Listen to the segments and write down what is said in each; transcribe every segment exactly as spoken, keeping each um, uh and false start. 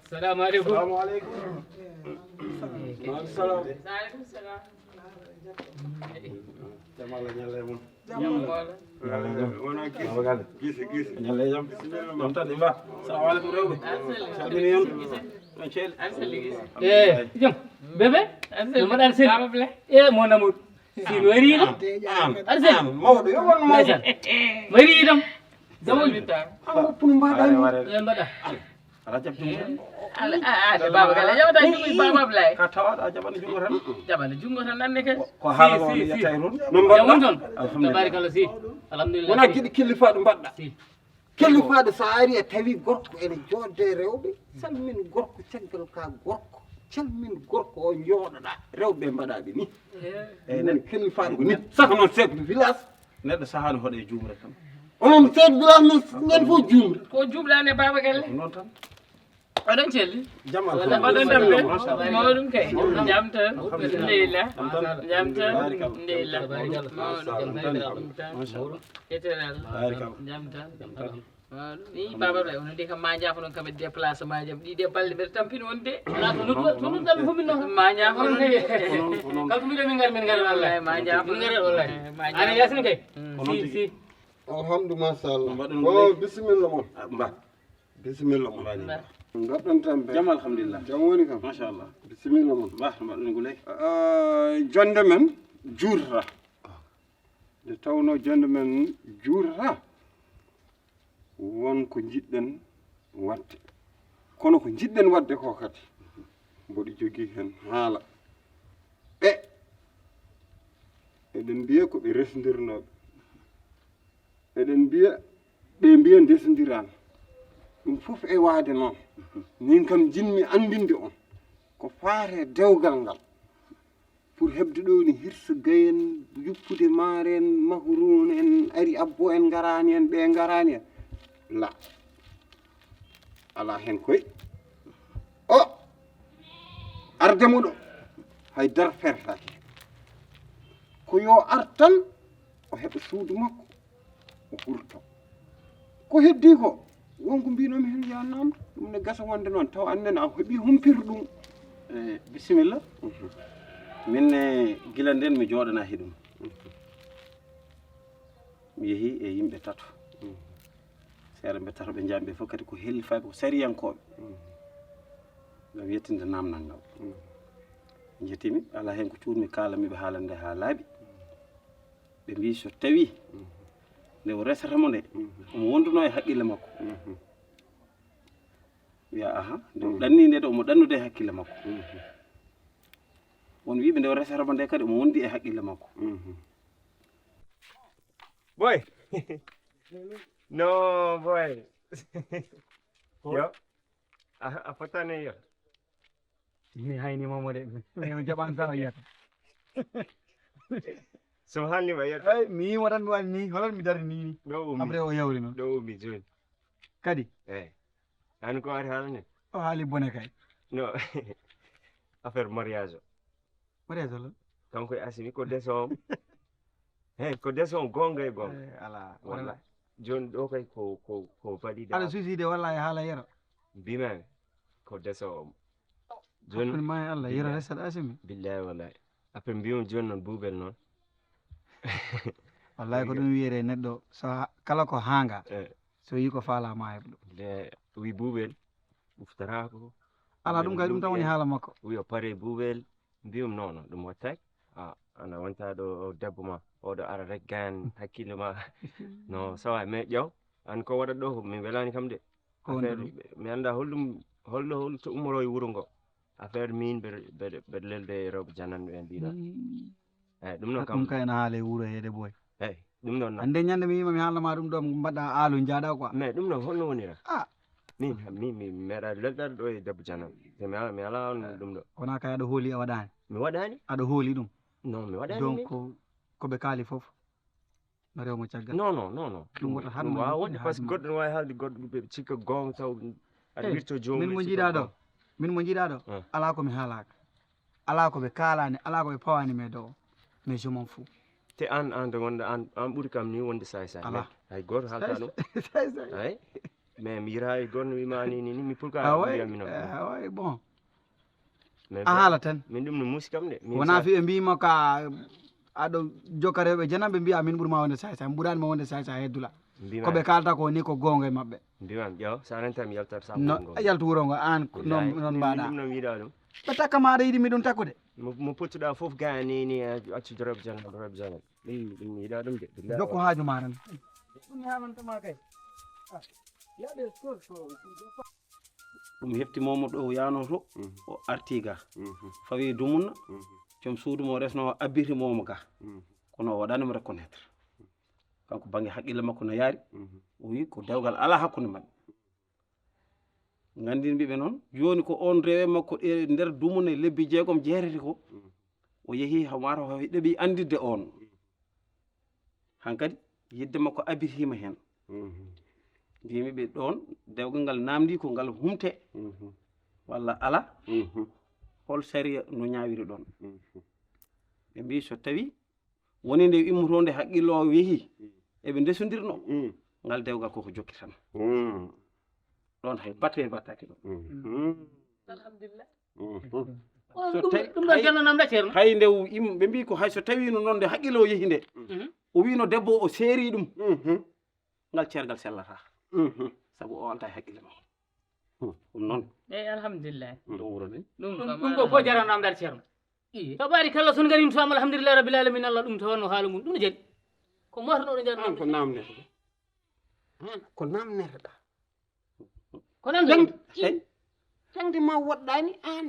Assalamu aleykum. Assalamu aleykum. Maaleykum salam. Maaleykum salam. Jam Allah ñalle mon. Jam Allah. Ñalle jam. Wona gise. Baba Galle. Gise, gise. Ñalle jam. Bisimilla. Jam tan, imba. Assalamu aleykum, rewɓe. Calmini on. On ceeli. Eh, jam. Bébé? No mbaɗa, Arsel? Baba Blay. Eh, mon amour. Si, mi warii ɗo. An, Arsel. An, mawɗo, yo won mawɗo. Ndeysaan. Mi warii ɗo. Jam woni? An, woppu no mbaɗa ni. Eh, mbaɗa. Ala jam ɗum. Ala, a, a, de Baba Galle, jaɓata ɗum, Baba Blay. Ka tawaɗo a jaɓani junngo tan. Jaɓani junngo tan, nande kadi. Ko haala mo yetta e toon. No mbaɗɗa? Jam woni toon? Alhamdulillah. Tabarikalla, si. Alhamdulillah, wona si. Giɗi killifaaɗo mbaɗɗa. Si. Killifaaɗo, so a ari a tawi gorko ene jooɗde e rewɓe, salmin gorko caggal ka gorko. Calmin gorko o jooɗoɗa. Rewɓe mbaɗaɓe ni. Eh. Eyi, woni killifaaɗo ko ni. Saka noon chef de village. Neɗɗo sahaani hoɗe e juumre tan. Onon chef de village men, men fof juumre. Ko juumɗa ne Baba Galle? Ko noon tan. Oɗon celli? Jam alhamdulillah. Mbaɗon tampere? Machallah. Mawɗum kay. Jam tan. Alhamdulillah. Ndeyla. Jam tan. Jam tan. Tabarikalla. Ndeyla. Tabarikalla. Mawɗum. Jam tan. Jam tan. Machallah. Eteral. Tabarikalla. Jam tan. Jam tan. Mawɗum. Ni Baba Blay, onon de kam ma njaafo noon kam e déplacement jam. Ɗi de balɗe mbeɗa tampini on de. Ala ko noddu, to noddu ɗam fof min noon. Ma njaafo noon de. Onon, onon. Kala ko mbiɗen min ngari, min ngari wallahi. Wallahi, ma njaafo. Min ngari wallahi. Eh, ma njaafo. Ana Yaasin kay? Onon si, tigi. Si. Alhamdu, machallah. Mbaɗɗon. Oh, bisimilla mon. Ah, mba. Bisimilla mon. Mba. Mbaɗɗon tampere? Jam alhamdulillah. Jam woni kam? Machallah. Bisimilla mon. Mba, mbaɗɗon guley. Ah, jonde men juurata. Nde tawnoo jonde men juurata, won ko njiɗɗen waɗde. Kono ko njiɗɗen waɗde ko kadi, mboɗo jogii heen haala. Ɓe, eɗen mbiya ko ɓe resndirnooɓe. Eɗen mbiya, ɓe mbiya ndesndiraani. Ɗum fof e waade noon. Min kam njiɗmi anndinde on ko faati e dewgal ngal. Pour heɓde ɗo ni hirsa gayen, yuppude maare en, mahruun en, ari abbo en ngaraani en, ɓe ngaraani en. La. Alaa heen koy. O arde mo ɗo. Hay dara fertaaki. Ko yo ar tan, o heɓa suudu makko, o hurto. Ko heddii ko, won ko mbiinoomi heen, ya naamndo, ɗum ne gasa wonde noon, tawa aan nene a heɓii humpito ɗum. Eh, bisimilla. Mhm. Min ne, gila ndeen mi jooɗanaa he ɗum. Mhm. Mi yehii e yimɓe tato. Mhm. Seeɗa ɓe tato ɓe njaami ɓe fof kadi ko hellifaaɓe, ko sariyankooɓe. Mhm. Ngam yettinde naamndal ngal. Mhm. Njettiimi, alaa heen ko cuuɗmi kaalanmi ɓe haalande haa laaɓi. Ɓe mbii so tawii nde o resata mo nde, omo wonduno e haqqille makko. Wiya, aha, nde o ɗanni nde, ɗo omo ɗannude e haqqille makko. Won wiiɓe nde o resata mo nde kadi, omo wondi e haqqille makko. Boy. No, boy. Yo. A, a fotaani yo. Mi hayni momo de. Mi jaɓan sa o yiyata. So halni ma yiyata. Ay, mi yimo tan mi wani ni, holon mi dari ni ni. Ɗo umi. Après o yawri noon. Ɗo umi jooni. Kadi? Eh. An ko ari haalani? O haali bone kay. No. Affaire mariage o. Mariage o lan? Kanko e Asimi ko deso on. Hey, ko deso on gonga e gonga. Eh, ala. Wala. Jooni ɗo kay ko, ko, ko valide. Aɗa suusii de walla e haala yero? Mbimami ko deso on. Jooni ma e Allah, yero resat Asimi. Billahi wallahi. Après mbiyum jooni noon buubel noon. Wallahi ko ɗum wiyete neɗɗo so ha-, kala ko haanga. Eh. So yi ko faala ma heɓ ɗum. Le wi buubel ɓuftaraako. Ala ɗum kay ɗum tan woni haala makko. Wi o pare buubel. Mbiyum non, non, ɗum wattaaki. A, ana wonta ɗo o debbo ma, oɗo ara rek gan hakkille ma. No, sawa, mais ƴeew, an ko waɗat ɗo, min welani kam de. Ko wonde affaire, ɗum? Mi annda holɗum, holɗo, holto ummoro e wuro ngo. Affaire min ɓe, ɓe, ɓe lelde e rewɓe jananɓe en ɗiɗo. Mm. Eyi, ɗum noon kam. Ɗum kay ene haala e wuro heede boy. Eyi, ɗum noon. Ande ñande mi yima mi haalna ma ɗum ɗo, mbaɗa aalu jaaɗa quoi. Mais ɗum noon holno wonira? Ah. Min, min, mi meeɗa lelɗade ɗo e debbo janam. Te mi ala, mi ala on ɗum ɗo. Wona kay aɗa hooli a waɗani? Mi waɗani? Aɗa hooli ɗum? Non, mi waɗani. Donc, min ko, ko ɓe kaali fof no rewmo caggal? Non, non, non, non. Ɗum wota hatma. Ɗum wawa wonde par ce que goɗɗo ne wawi haalde goɗɗo ɓe cikka gonga taw aɗa wirto joomum. Min mo jiiɗa ɗo, min mo jiiɗa ɗo, ala ko mi haalaka. Ala ko ɓe kaalani, ala ko ɓe pawani mi e dow. Mais je m'en fous. Te an, an de wonde an, an ɓuri kam ni wonde say say. Ala. Hay goto haalta ɗum. Say say. Ay. Mais mi yira e gon wi ma ni ni mi pulka. Ah ouais, ah ouais, bon. A haala tan. Min ɗum no muusi kam de. Wona fi ɓe mbima ka aɗo jokka rewɓe janam, ɓe mbiya min ɓurma wonde say say, mi ɓurani ma wonde say say heddula. Ko ɓe kalta ko ni ko gonga e maɓɓe. Mbimam ƴeew, sa renta mi yaltat sa. No yaltu wuro ngo an. Non non mbaɗa ɗum. No mi yiɗa ɗum. Ɓe takka ma aɗa yiɗi mi ɗum takkude. Mo pottuɗa fof gaya ni ni accude rewɓe janam, rewɓe janam. Ɗum ɗum mi yiɗa ɗum de. Jokko haaju ma tan. Ɗum yamantama kay. Yaɗe. Ɗum hefti momo ɗo yano to. O arti ga. Fawi dumunna. Joom suudu mo resno abbiti momo ga. Kono o waɗanimo reconnaître. Kanko bangge haqqille makko no yaari. O wi ko dewgal ala hakkunde maɓɓe. Gandin mbiɓe noon joni ko on rewe makko e nder dumunna e lebbi jeegom jeetati ko. O yeehi hawmata o ɗeɓi andidde on. Hankadi yidde makko abitima hen. Mbimi ɓe ɗon dewgal ngal namdi ko ngal humte. Walla ala. Hol sariya no ñawiri ɗon? Ɓe mbi so tawi woni nde immotode haqqille o yeehi eɓe ndesodirno. Ngal dewgal koko jokki tan. Ɗon hay bate battaki ɗon. Alhamdulillah. So tawi- ɗum ɗon janno namda ceerno. Hay nde im- ɓe mbi ko hay so tawino noon nde haqqille o yeehi nde, o wino debbo o seeri ɗum. Ngal ceergal sellata. Sabu o alta e haqqille makko. Ɗum noon. Eyi alhamdulillahi. Ɗum wuro ni. Ɗum ɗum kam ɗum ko fof jarano namdal ceerno. Tabarikalla, so on ngari to am alhamdulillahi rabbil alamin, Allah ɗum tawanno haala mum ɗum ne jali. Ko motono ɗo jarano. An ko namneteɗa? An ko namneteɗa? Ko namde. Jangde ma woɗɗani an.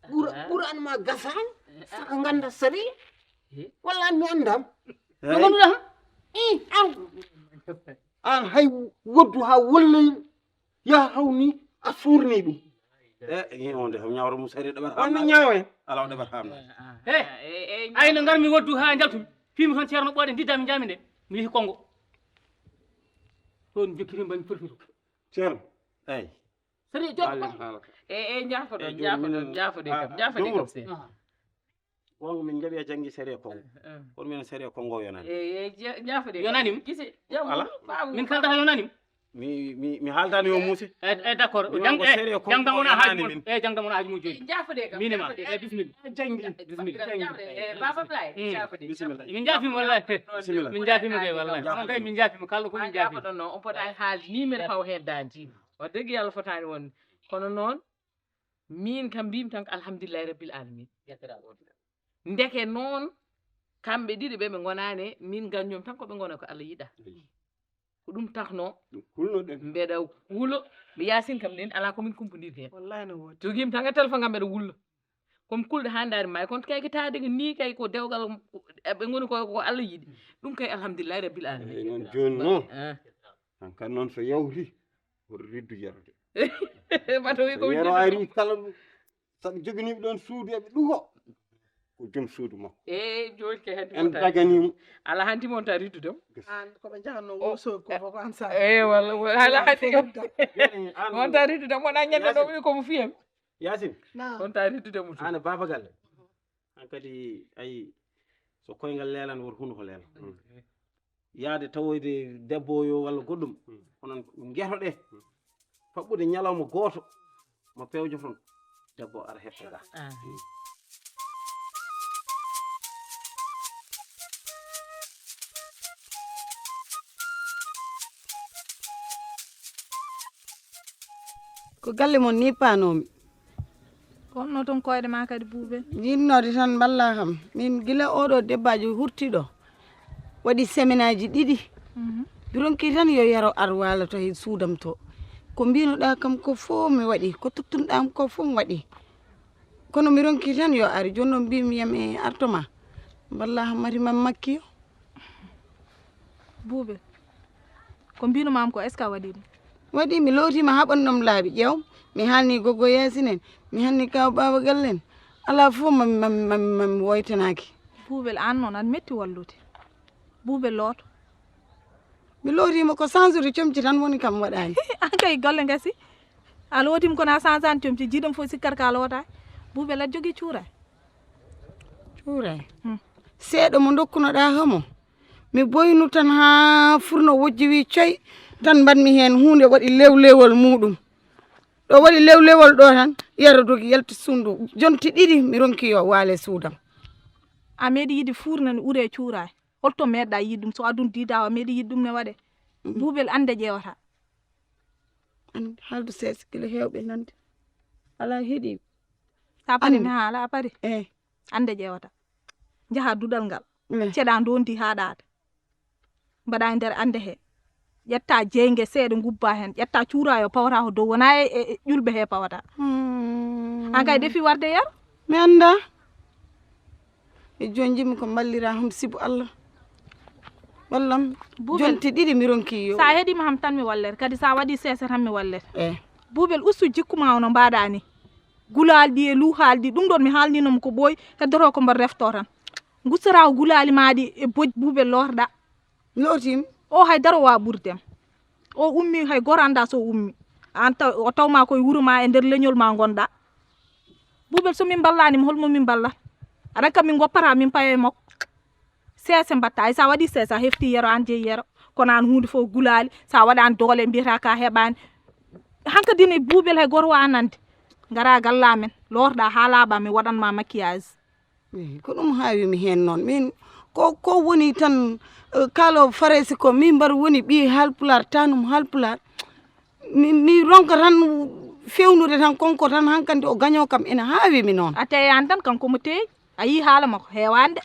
Ɓura ɓura an ma gasani. Saka ganda sari. Walla an mi andam. Ko gonduɗa ham? I an an hay woddu ha wollay. Ya hawni a surni ɗum. E ni on de ñawro mum sari ɗaɓat. On ñawe. Ala o ɗaɓat hamna. He. Ay no ngarmi woddu ha jaltumi. Fimi toon ceerno ɓooɗe diddami jami nde. Mi yehi Kongo. Toon jokkiri mbami profito. Ceerno. Eyi. Sari jokko. E e jaafoɗon jaafoɗon jaafoɗe kam jaafoɗe kam se. Wongo min jaɓi a jangi sariya Kongo. Kono min sariya Kongo yonani. E e jaafoɗe kam. Yonani mi. Gise jamu. Ala. Min kaldata yonani mi. Mi mi mi haldani yo musi. E e d'accord. Jang e jang dam wona haaju mun. E jang dam wona haaju mun joni. Jaafoɗe kam. Minima. E bismillah. Jangi. Bismillah. Baba Blay. Jaafoɗe. Bismillah. Min jaafima wallahi. Bismillah. Min jaafima kay wallahi. On kay min jaafima kala ko min jaafima. Ɗon noon on potaani haalde ni mbeɗa fawa heen daande. Wax dëgg Yàlla fotaani wonde. Kono noon min kam mbimi tan ko alhamdulillahi rabbil alamin. Ndeke noon kamɓe ɗiɗo ɓe ɓe ngonaani min ganñoom tan ko ɓe ngona ko Allah yiɗa. Ko ɗum taxno mbeɗa wulo. Mi Yaasin kam nen ala komin kumpondir heen. Wallahi no woodi. Jogimi tan e téléphone kam mbeɗa wulla. Komi kulɗo ha ndaari ma kono kay ko taade ko ni kay ko dewgal ɓe ngoni ko ko Allah yiɗi. Ɗum kay alhamdulillahi rabbil alamin. Eyi noon jooni noon. An kan noon so yawti woto riddu yeroto. Bato wi ko yero ari kala. Sabu joginiiɓe ɗoon suudu eɓe ɗuho ko joom suudu makko. E jooni ke hedde en daganimo. Ala hanti mon ta riddude mo. An ko ɓe jahanno wuso ko ko an sa. E walla ala hanti ko. Mon ta riddude mo na ñande ɗo wi ko mo fiyam. Yasin. On ta riddude mo. Ana baba galle. An kadi ayi so koyngal leelan wor hunuko leela. Yaade tawoyde debbo o yo walla goɗɗum. Onon ngeto ɗe faɓɓude ñalawma gooto mo pewjoton debbo ara hetta ga. Ko galle mon ni panomi. Ko honno toon koyɗe ma kadi Buubel? Yinnode tan mballa kam min gila oɗo debbajo hurtiɗo waɗi semenaji ɗiɗi. Mi ronki tan yo yaro ar wala to e suudam to. Ko mbinoɗa kam ko fof mi waɗi, ko tottunɗam ko fof mi waɗi. Kono mi ronki tan yo ar, jooni noon mbimi yam e artoma mballa kam mari mam makki yo. Buubel, ko mbinumam ko est ce que a waɗi ɗum? Waɗi mi lootima haɓannom laaɓi ƴeew. Mi halni goggo yasinen, mi halni kaw baaba gallen. Ala fof mami mami mami mami woytanaki. Buubel an noon aɗa metti wallude. Buubel looto. Mi lootima ko sansude comci tan woni kam waɗani. An kay golle gasi. A lootima kono a sansani comci jiiɗam fof sikkat ka loota. Buubel aɗa jogui cuuray? Cuuray. Seeɗa mo dokkunoɗa homo. Mi boynu tan ha furno wojji wi coy. Tan mbaɗmi heen huunde waɗi lewlewol muuɗum. Ɗo waɗi lewlewol ɗo tan, Yero dogi yalti suudu. Jonte ɗiɗi mi ronki yo waale suudam. A meeɗi yiide fuurnani ure cuuraay. Holto meeɗɗa yiide ɗum? So adun diida o meeɗi yiide ɗum ne waɗe. Mm. Buubel annde ƴeewata. An haaldu seesa gila heewɓe nande. Alaa heɗi. Sa pari mi haala a pari. Eh. Annde ƴeewata. Njaha duɗal ngal. Eh. Ceɗa ndondi haa ɗaata. Mbaɗa e nder annde he. Ƴetta jeynge seeɗa ngubba heen. Ƴetta cuuraayo pawata ko dow. Wona e, e, e ƴulɓe he pawata. Hmm. An kay defi warde Yero? Mi annda. E jooni njimmi ko mballira hom sibu Allah. Wallam. Buubel. Jonte ɗiɗi mi ronki yo. Sa heɗima ham tan mi wallete. Kadi sa waɗi seese tan mi wallete. Eh. Buubel ustu jikku ma ono mbaɗa ni. Gulaali ɗi e luuhaali ɗi. Ɗum ɗon mi haalninoma ko ɓooyi. Heddoto ko mbaɗa refto tan. Gustora ko gulaali ma ɗi e bojji Buubel lorɗa. Lootiima. O hay dara o waawa ɓurdem. O ummi hay gooto anndaa so o ummi. Aan taw, o taw ma koye wuro ma e nder leñol ma ngonɗa. Buubel so min mballaani mo, hol mo min mballat? Aɗa kam min ngoppata min paya e makko. Seese mbatta, hay sa waɗi seese a hefti Yero, aan jeyi Yero. Kono aan huunde fof gulaali, sa waɗaani doole mbiyata ka heɓaani. Hankadi ne Buubel hay gooto waawa nande. Ngara galla amen, lorɗa haa laaɓa, mi waɗan ma maquillage. Eyi, ko ɗum haawi mi heen noon. Min ko, ko woni tan, eh, kaalo Farayse ko min mbar woni ɓiye Haalpulaar, tanum Haalpulaar. Mi, mi ronka tan fewnude tan konko tan hankandi o gaño kam ina haawi mi noon. A teeyaan tan kanko mo teey. A yii haala makko heewaani de.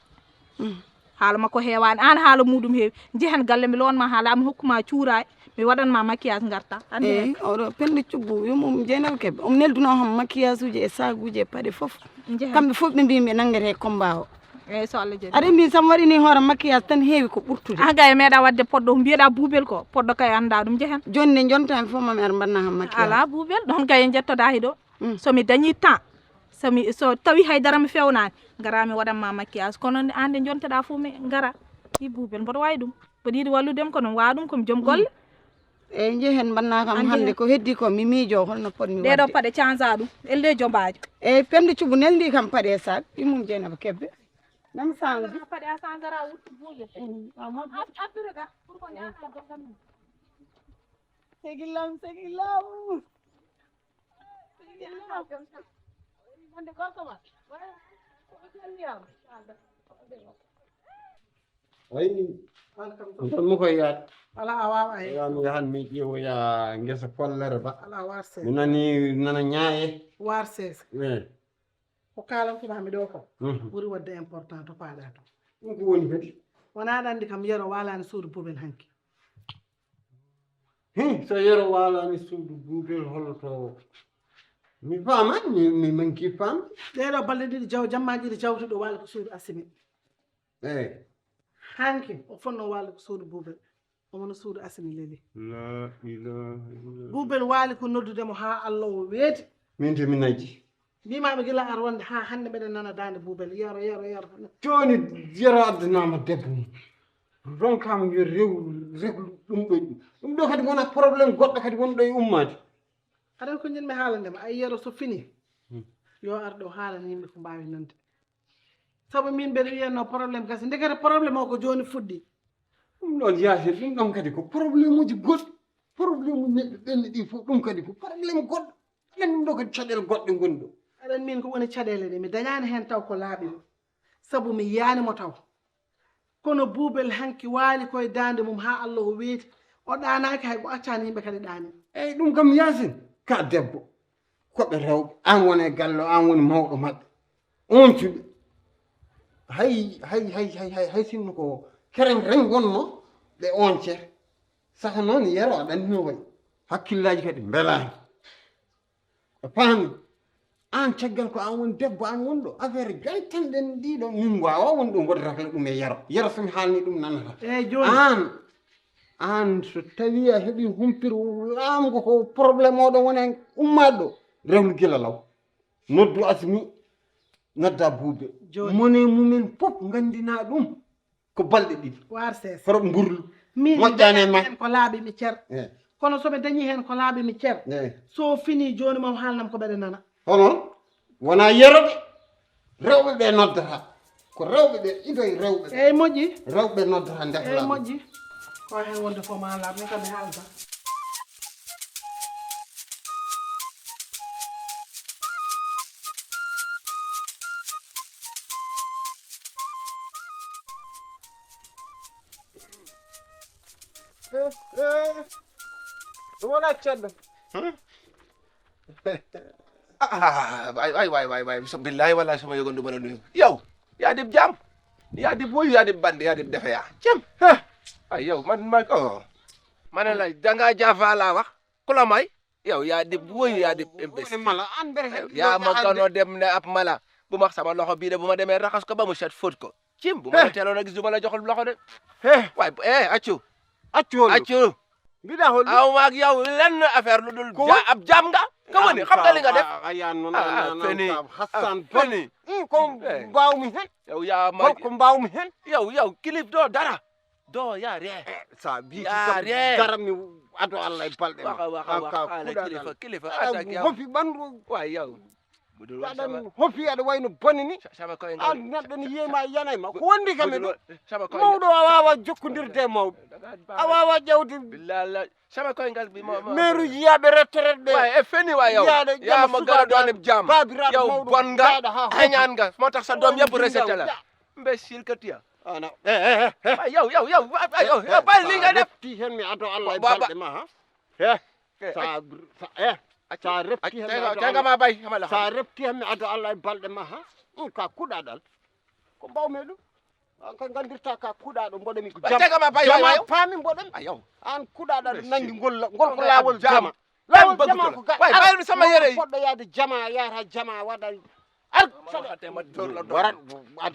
Mm. Haala makko heewaani. Aan haala muuɗum heewi. Njehen galle mi lowan ma haala, mi hokku ma cuuraay. Mi waɗan ma maquillage ngarta. Ande eyi, heen. Oɗo Penda Cubbu, yumum Jeynaba Kebbe. Omo neldunoo ham maquillage uji e saaguuji e paɗe fof. Njehen. Kamɓe fof ɓe mbii ɓe nanngete combat o. Eyi, so Allah jaɓi. Aɗa mbii so mi waɗini hoore maquillage tan heewi ko ɓurtude. Ah, gay meeɗa waɗde poɗɗo, mbiyeɗa Buubel ko. Poɗɗo kay annda ɗum, njehen. Jooni nde jontaami fof mami ar mbaɗna ham maquillage. Alaa Buubel, ɗon kay en njettodaaki ɗo. Mm. So mi dañi temps, so mi, so tawi hay dara mi fewnaani, ngara mi waɗan ma maquillage. Kono aan nde jonteɗa fof mi ngara. I Buubel, mboɗo waawi ɗum. Mboɗo yiɗi wallude mi, kono mi waawa ɗum, ko mi joom golle. Eyi, njehen mbanna kam hannde ko heddi ko mi miijo holno potmi waɗde. Ɗeɗo paɗe canza ɗum. Elde jombaajo. Eyi, Penda Cubbu neldi kam paɗe e sac. Ɗi mum Jeynaba Kebbe. Même change. Paɗe a sangara wuttu buuje. Mm, a moƴƴi. Abdude ga, pour ko ñaama dogan. Segi lam, segi lam. Segi lam. Wonde gorko ma. Ko jalli am. Ayi, on tan mo koye yaade. Ala a waawa ay. Yaha mi yahan mi ƴeewoya ngesa follere ba. Ala war sees. Mi nani nana ñaaye. War sees. Eh. Ko kaalantu ma mi ɗo ko. Mhm. Ɓuri waɗde important to paaɗa to. Ɗum ko woni kadi. Wona aɗa anndi kam Yero waalaani suudu Buubel hanki. Hi, so Yero waalaani suudu Buubel holto. Mi faama, mi, mi manki faam. Ɗeɗo balɗe ɗiɗi jaw, jamma ɗiɗi jawtuɗo waali ko suudu Asimi. Eyi. Hanki, o fonnoo waali ko suudu Buubel. Omo no suudu Asimi leli. La ilaha illallah. Buubel waali ko noddude mo haa Allah o weeti. Min de mi najji. Mbimaami gila ar wonde haa hannde mbeɗen nana daande Buubel. Yero, Yero, Yero. Jooni Yero addanaama debbo mum. Ronkaama yo rew, reglu ɗum ɗo. Ɗum ɗo kadi wona problème goɗɗo kadi wonɗo e ummaade. Aɗa ko njinmi haalande ma, ay Yero so fini. Hmm. Yo ar ɗo haalana yimɓe ko mbaawi nande. Sabu min mbeɗa wiyatno problème gasi, ndekete problème o ko jooni fuɗɗi. Ɗum ɗon Yaasin, ɗum ɗon kadi ko problème uji goɗɗi. Problème uji neɗɗo ɓenni ɗi fof, ɗum kadi ko problème goɗɗo. Aɗa anndi ɗum ɗo kadi caɗeele goɗɗe ngoni ɗo. Aɗa anndi min ko woni caɗeele ɗe, mi dañaani heen taw ko laaɓi mi. Sabu mi yiyaani mo taw. Kono Buubel hanki waali koye daande mum haa Allah o weeti. O ɗaanaaki hay o accaani yimɓe kadi ɗaani. Eyi, ɗum kam Yaasin, ka debbo. Ko ɓe rewɓe, aan woni e galle o, aan woni mawɗo maɓɓe. Ooncuɓe. Hay, hay, hay, hay, hay, hay sinno ko kereng reng wonno, ɓe oonce. Saka noon Yero aɗa anndi no wayi. Hakkillaaji kadi mbelaani. A faami? Aan caggal ko aan woni debbo, aan woni ɗo. Affaire jantanɗen ɗiɗo, min waawa won ɗo mboɗo rakla ɗum e Yero. Yero so mi haalni ɗum nanata. Eyi, jooni. Aan, aan so tawii a heɓii humpito laamgo ko problème oɗo woni heen ummaade ɗo, rewlu gila law. Noddu Asmi, nodda Buube. Jooni. Mone mumen fof nganndinaa ɗum. Ko balɗe ɗiɗi. Waar sees. Hoto mburlu. Min mi moƴƴaani e dañi ma. Heen ko laaɓi mi cer. Eh. Kono so mi dañi heen ko laaɓi mi cer. Eh. So fini jooni mo haalnam ko ɓeɗe nana. Hono wona Yero de. Rewɓe ɓe noddata. Ko rewɓe ɓe idoy rewɓe ɓe. Eyi moƴƴi. Rewɓe noddata ndefla. Eyi moƴƴi. Ko hen wonde ko ma laaɓ, min kam mi haalda. Eh, eh. Ɗum wona ceddo. Hmm? Ah, way, way, way, way, way. So billahi wallahi so ma yogon ɗum wona ɗum. Yow, yaa dib jam. Yaa dib woyu, yaa dib bande, yaa dib defe yaa. Cem. Heh. Ay, yow, man, man, oh. Ma ne la, danga jaafa laa wax. Ku la may? Yow, yaa dib woyu, yaa dib imbécile. Mala, an bere. Yaa ma gënoo dem ne ab mala. Bu ma wax sama loxo bii de, bu ma demee raxas ko ba mu set, fóot ko. Cim, bu ma la teeloon a gis, du ma la joxul loxo de. Heh. Waay, eh, accu. Accu wolu. Accu. Mbiɗa holɗum? Aw maak yow lenn affaire lu dul Ko ja-, woni? Ab jam nga. Ko woni? Xam nga li nga def? A, a, a, yan noon, ah, a, ah, yan noon, feni. Ka Hassan Ah, bon. Feni. Hmm, ko Eh. Mbawmi hen? Yow yaa ma Ko, ko mbawmi hen? Yow, yow, kilif doo dara. Doo yaa ree. Eh, sa bi Yaa kam ree. Dara mi ado Allah e balɗe ma. Waka, waka, An waka, ka ala kuɗa kilifa, ɗan. Kilifa, Aɗa attaque yow. Hofi ɓandu. Waay yow. Budul Aɗa sama hofi aɗa wayno bonni ni. Sa-, sama koyngal. An neɗɗo ni yeyma yanay ma. Ko wondi kam e ɗum? Sama koyngal. Mawɗo a wawa jokkodirde e mawɗo. A wawa ƴewde Billahi. Sama koyngal bi mo, mo. Meeruji yaaɓe retraite ɓe. Waay, e feni waay yow. Yaade Yaa jam ma gënoo doon ab jam. Babiraɗo Yow mawɗo bon nga, gaɗa ha hofi. Heñaan nga. Moo tax sa doom On yëpp reseté la. Jinga. Imbécile que tu es. Ana. Eh, eh, eh, eh. Waay yow, yow, yow, waay, yow, yow, bal li nga def. Refti hen mi ado Allah e Ba-, ba-, balɗe ma ha. Eh. Eh, Sa, sa, eh. Accu, sa refti accu, hen mi tega, ado tega Allah. Ma bay, hamala. Sa refti hen mi ado Allah e balɗe ma ha. Ɗum ka kuɗaɗal. Ko mbawmi ɗum. An ka gandirta ka kuɗaɗo mboɗo mi ko Ba, jam. Tega ma bay, Jama waay, waay. Paami mboɗo mi. Ayo. An kuɗaɗal Merci. Nangi ngol, ngol ko Waay, lawol jam. Jama. Lawol Jam jama bagguto. Ko ga-, Waay, ar-, bayil mi sama yere. Poɗɗo yaade jama, yara jama, waɗa. Ar-, Waxate ma dóor la doj. Warat,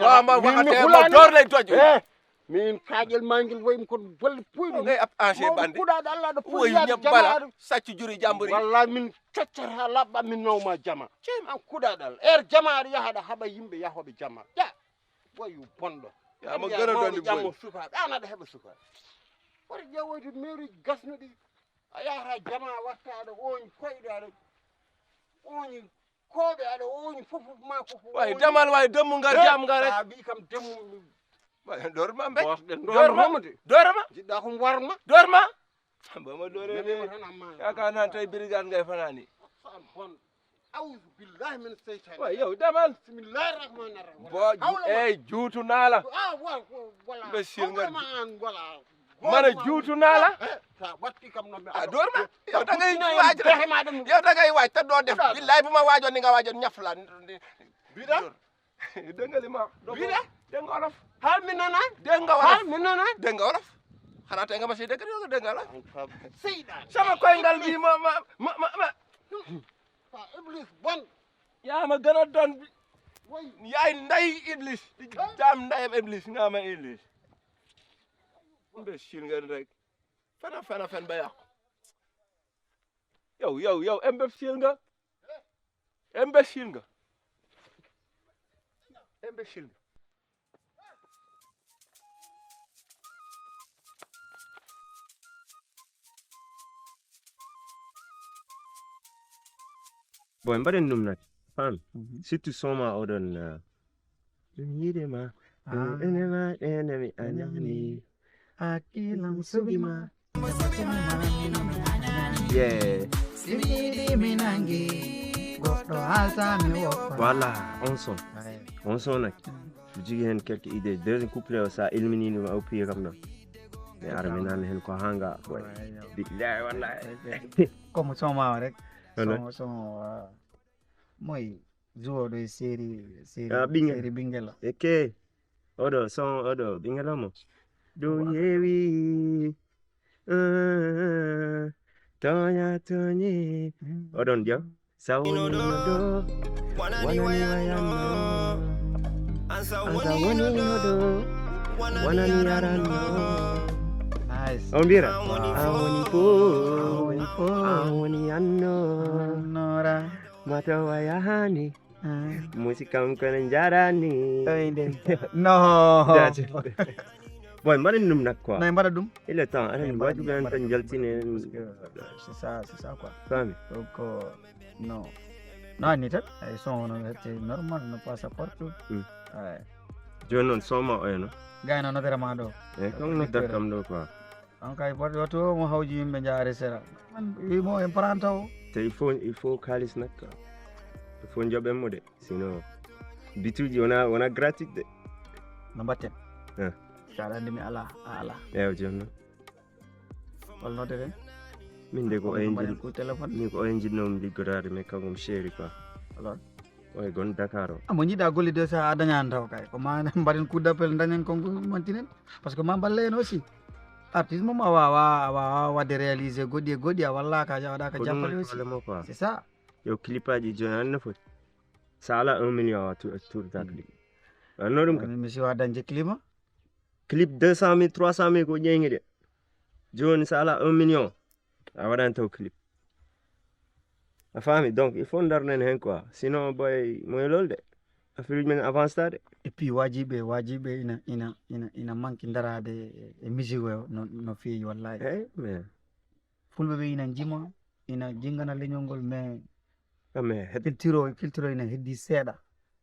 Waa ma waxate ma dóor lay doj. Eh, min kaaƴel ma ngel waymi kono bolle puyɗe. Ko ngay ab ancien Mawɗo bandit. Kuɗaɗo Allah ɗo Woy puɗɗi yaade ñabbala, jamaare. Saccu juri jamburi. Walla min coccat ha labba min nawma jama. Cem. An kuɗaɗal. Er jamaare yahaɗa haɓa yimɓe yahoɓe jama. Ya. Wayu bonɗo. Ya, mo An gëna mawɗo dondi ƴammo boy. Sukaaɓe. An aɗa heɓa sukaaɓe. Wata ƴeewoyde mairie gasnuɗi. A yahata jama watta aɗa ooñi koyɗe aɗa ooñi Kooɓe aɗa ooñi fof, fof ma ko ko Way ooñi. Damal way demmu ngar Eh, jam ngar rek. Sa wi kam demmu. Way, dor ma mbek. Bosɗe Dor ma. Dor ma. Jiɗɗa ko warma. Dor ma. Ba ma dore Nani ne. Tan amma. Ya ka nan tay brigade ngay fanani. Sam bon. A'udhu billahi min shaytan. Way yow damal. Bismillahir rahmanir rahim. Bo Hawla ma. Ey juutu nala. Ah, wa-, wa-, wala. Imbécile nga. Hawla ma an wala. Mana juutu nala. Eh, sa watti kam no mi A dor ma. Yow da ngay waaj rek. Yow da ngay waaj te doo def. Billahi bu ma waajoon ni nga waajoon ñaf la. Bida? Dégg nga li ma wax? Bida? Dégg nga olof? Hal mi nana? Dégg nga olof? Hal mi nana? Dégg nga olof? Xanaa tey nga ma si dégg, yow dégg nga olof? Seyda. Sama koy ngal bi ma, ma, ma, ma, ma. Sa iblis bon. Yaa ma gën a don bi. Way. Yaay nday iblis. Di jaam ndayam iblis, nga ma iblis. Imbécile ngeen rek. Fen a fen a fen ba yàqu. Yow, yow, yow, imbécile nga. Imbécile nga. Imbécile nga. Bon, mbaɗen ɗum nag. Fam. Mhm. Surtout son ma oɗon, euh, ɗum yiɗe ma. Ah. Ɗum ene ma, ene mi anani. Hakkillam suɓi ma. Yeah. Si mi yiɗi mi nangi, goɗɗo haalta mi woppa. Voilà, on son. Aye. On son nag. Mm. Mi jogii heen quelques idées. Deuxième couplet o, so a ilminii ɗum, a oppiye kam ɗo. Mi ara mi nana heen ko haa nga, boy. Aye, yo. Billahi wallahi. Ko mo son ma o rek. Wala. Son, son, uh, moy. Jouoɗo e série, série, Ah, ɓinngel. Série ɓinngel o. Eke. Oɗo son, oɗo ɓinngel o mo. Ɗum yewi. Ah, toña, toñi. Hmm. Oɗon jam. Sawni no do. Wanani wayanno. Ansa woni no do. Wanani yaranno. Nice. On mbira? Wow. An woni fof. An woni fof. An woni anno. Annora. Matawa yahani. Ah. Musi kanko ne jarani. Tawi nde. No. Jaajëf. Bon, mbaɗen ɗum nag quoi. Nay mbaɗa ɗum. Il est temps, aɗen waɗi ɓen tan jaltine. Parce que c'est ça, c'est ça quoi. Fami. Donc, euh, non. Non, ni tan. Ay son no hette normal, no passa partout. Hmm. Ay. Jooni noon son ma oya no. Gayno nodere ma ɗo. Eh, comme no dar kam ɗo quoi. On kay foti wato mo hawji yimɓe jaare sera. Man wi mo en pranta o. Te il faut, il faut kalis nak. Il faut joɓen mo de. Sinon bituji wona wona gratuit de. No mbatten. Eh. Sa aɗa andi mi ala a ala. Ewa jonni. Holno deɗen? Min de ko oyen jin. Ko téléphone. Min ko oyen jinnomi liggodaade mais kanko mi chéri quoi. Alors. Oye gon Dakar o. Amo jiɗa golle de sa a dañani taw kay. Ko ma mbaɗen coup d'appel dañen konko mantinen. Parce que ma mballe en aussi. Artiste mom a wawa a wawa wadde réalisé goɗɗi e goɗɗi a wallaka a waɗaka jappale aussi. C'est ça. Yo clip aji joni anne foti. Sa ala un million a tourta clip. Anno ɗum ka. Mi siwa dañde clip ma. Clip deux cent mille trois cent mille ko ƴeeŋi de. Jooni so alaa un million a waɗaani taw clip. A faami donc il faut ndarnen heen quoi sinon boy moye lolde affaire uji men avance ta de. Et puis wajiɓe wajiɓe ina ina ina ina manque daraade e musique o no no feewi wallahi. Eyi mais. Fulɓe ɓe ina jima ina jingana leñol ngol mais. Mais culture o culture o ina heddi seeɗa.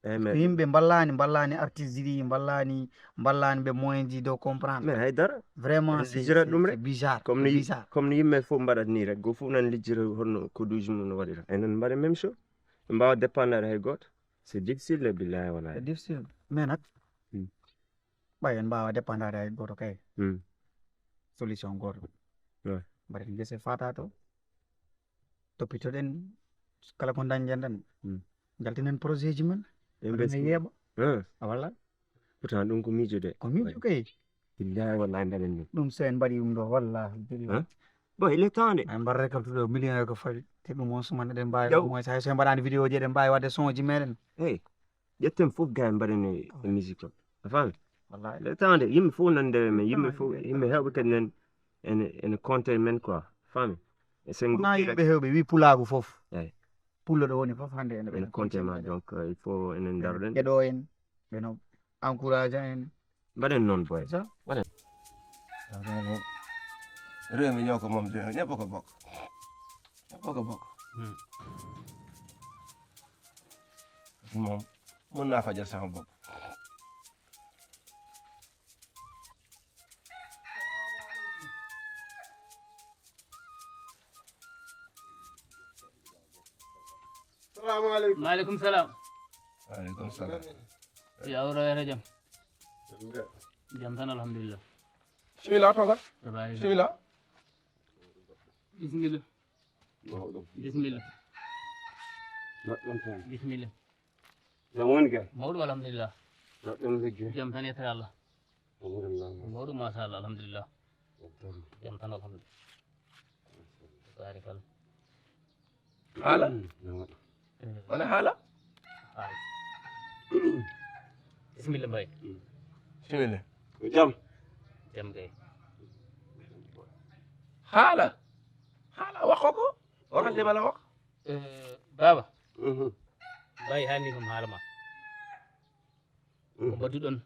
Eyyi mais ko yimɓe mballani mballani artiste ji ɗi mballani mballani ɓe moyen ji dow comprendre mais haydara vraiment lijjira ɗum rek bizarre comme no bizarre comme no yimɓe fof mbaɗat ni rek go fof nan lijjira honno ko duuji mum no waɗira enen mbaɗa même chose ɓe mbawa dépendade hay goto c'est difficile de billahi wala c'est difficile mais nak ɓay en mbawa dépendade hay goto kay solution goto mbaɗen guese fata to toppitoɗen kala ko dañɗen tan jaltinen projet ji men ɓe mbaɗen yeeɓa a walla pourtant ɗum ko miijo de ko miijo kay billahi wallahi mbaɗen ɗum ɗum so en mbaɗi ɗum ɗo wallahi billahi bon il est temps de en mbaɗa récolte ɗo millionnaire ko fawi te ɗum on suman eɗen mbawi au moins hay so en mbaɗani vidéo ji eɗen mbawi wadde son ji meɗen eyi ƴetten fof gay mbaɗen e musique o a faami wallahi le temps de yimɓe fof nande men yimɓe fof yimɓe hewɓe kadi nen ene ene compte men quoi faami e sen wona yimɓe hewɓe wi pulagu fof eyi pullo ɗo woni fof hande ene ene compte ma donc il faut enen daroɗen ɓe ɗo en ɓe no encourage en mbaɗen noon boy mbaɗen rewmi ñoo ko moom de ñëpp ko bokk ñëpp ko bokk moom mën naa fajal sama bopp Salamu aleykum. Maaleykum salam. Waaleykum salam. Yo Allah wayata jam. Jam tan alhamdulillah. Bismillah toga. Bismillah. Bismillah. Bismillah. Bismillah. Jam woni kay. Mawɗum alhamdulillah. Jam tan yettere Allah. Alhamdulillah. Mawɗum machallah alhamdulillah. Jam tan alhamdulillah. Barikal. Haala. Wona haala. Bismillah mbay. Bismillah. Ko jam. Jam kay. Haala. Haala wakko ko. Wakande mala wakko. Eh, baba. Mbay haalni kam haala ma. Ko mbaɗduɗon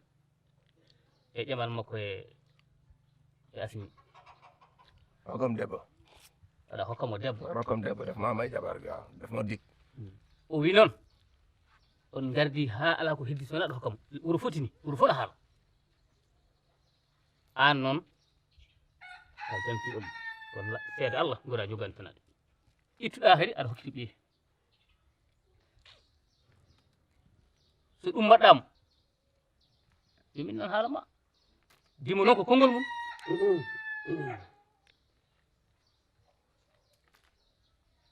e ƴamal makko e e asmi. Hokkam debbo. Aɗa hokkamo debbo. Hokkam debbo def mama e jabar ga def ma dik. O wi noon on gardi ha ala ko heddi sona ɗo hokkamo wuro fotini wuro fof ɗo haala. An noon a janti ɗum kono seede Allah gora jogani tan aɗa ittuɗa kadi aɗa hokkiti ɓiye so ɗum mbaɗɗamo yo min nan haala ma dimo noon ko konngol mum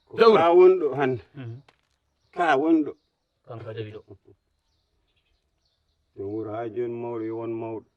ko ka wonɗo hannde ka wonɗo kanko jawi ɗo yo wuro ha joni mawɗo yo won mawɗo